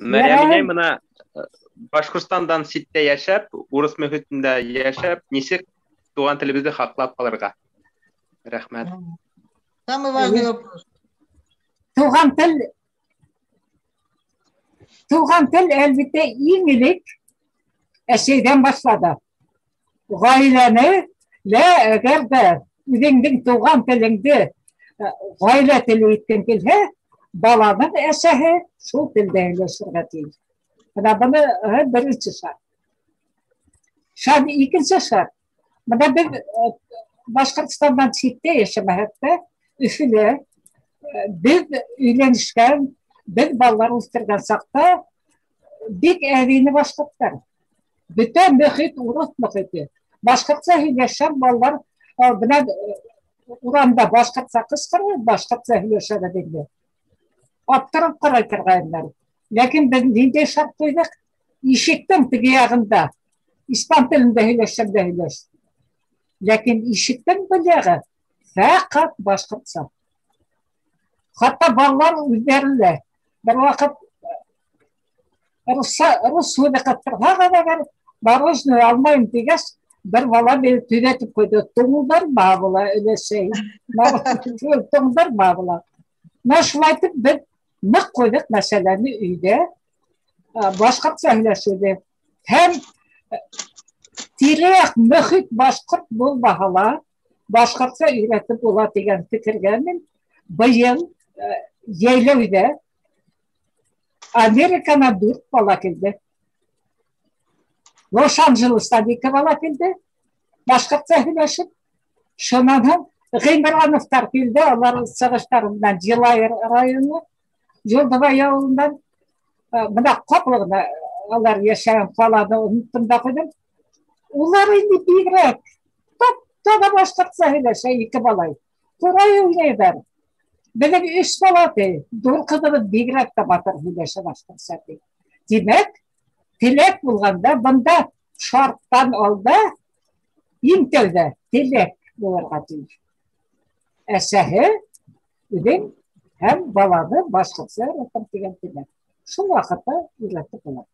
Мәрйәм инәй, бына Башҡортостандан ситтә йәшәп, урыҫ мөхитендә йәшәп, нисек туған телебеҙҙе һаҡлап ҡалырға? Рәхмәт. Самый важный вопрос. Туған тел. Туған тел, әлбиттә, иң элек әсәйҙән башлады. Ғаиләне лә, әгәр ҙә үҙеңдең туған телеңде ғаилә теле иткең килһә, баланың әсәһе шул телдә һөйләшергә тейеш. Бына быны беренсе шарт. Шарт, икенсе шарт. Бына беҙ Башҡортостандан ситтә йәшәмәһәк тә, Өфөлә беҙ өйләнешкән, беҙ балалар үҫтергән саҡта бик әҙ ине башҡорттар. Бөтә мөхит урыҫ мөхите. Башҡортса һөйләшһәң, балалар бына урамда башҡортса ҡысҡырып, башҡортса һөйләшәләр инде. Аптырап ҡарай торғайнылар. Ләкин беҙ ниндәй шарт ҡуйҙыҡ? Ишектең теге яғында испан телендә һөйләшһәң дә һөйләш. Ләкин ишектең был яғы фәҡәт башҡортса. Хатта балалар үҙҙәре лә бер ваҡыт рус һүҙе ҡыҫтырһаҡ әгәр, мороженое алмайым тигәс, бер бала мине төҙәтеп ҡуйҙы: "Туңдырма була, өләсәй. Туңдырма була." Менә шулай итеп беҙ ныҡ ҡуйҙыҡ мәсьәләне өйҙә башҡортса һөйләшеүҙе. Һәм тирә-яҡ мөхит башҡорт булмаһа ла, башҡортса өйрәтеп була тигән фекергә мин быйыл йәйләүҙә Американан дүрт бала килде. Лос-Анджелестан ике бала килде, башҡортса һөйләшеп. Шунан һуң Ғимрановтар килде, улар сығыштары менән Йылайыр районы, Юлдыбай ауылынан. Бына ҡапыл ғына улар йәшәгән ҡаланы оноттом да ҡуйҙым. Улар инде бигерәк тап-таҙа башҡортса һөйләшә, ике малай. Ҡурай уйнайҙар. Беҙҙең өс бала ти, ҙур ҡыҙыбыҙ бигерәк тә батыр һөйләшә башҡортса ти. Тимәк, теләк булғанда, бында шарттан алда иң тәүҙә теләк булырға тейеш. Әсәһе үҙең һәм баланы башҡортса өйрәтәм тигән теләк. Шул ваҡытта өйрәтеп була.